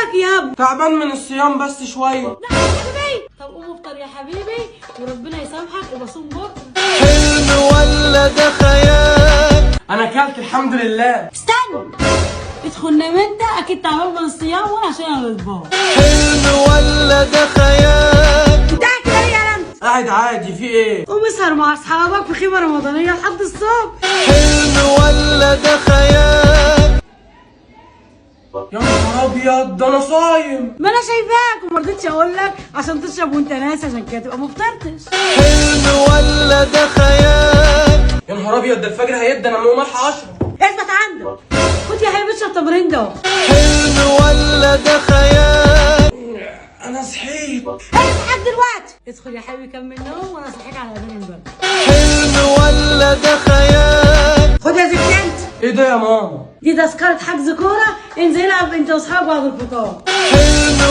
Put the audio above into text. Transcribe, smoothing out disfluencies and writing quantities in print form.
مالك يا ابني؟ تعبان من الصيام بس شوية. لا يا حبيبي، طب قوم افطر يا حبيبي وربنا يسامحك وبصوم بكره. حلم ولا ده خيال؟ انا اكلت الحمد لله. استنى، ادخل نام انت، اكيد تعبان من الصيام وانا عشان الاطباق. حلم ولا ده خيال؟ انت قاعد كده ليه يا انت؟ قاعد عادي، في ايه؟ قوم اسهر مع اصحابك في خيمة رمضانيه لحد الصبح. حلم ولا ده خيال؟ يا نهار ابيض، ده انا صايم. ما انا شايفاك وما رضيتش اقول لك عشان تشرب وانت ناسي، عشان كده تبقى ما فطرتش. حلم ولا ده خيال؟ يا نهار ابيض، ده الفجر هيبدا، انا مقوم الحق اشرب. اثبت عندك، خد يا حبيبي اشرب تمرين ده. حلم ولا ده خيال؟ انا صحيت. انا صحيت دلوقتي. ادخل يا حبيبي كمل نوم وانا صحيك على اذان الباب. حلم ولا ده خيال؟ خد يا زفت انت. ايه ده يا ماما؟ دي تذكرة حجز كورة، انزل العب انت واصحابك بعد الفطار. حلم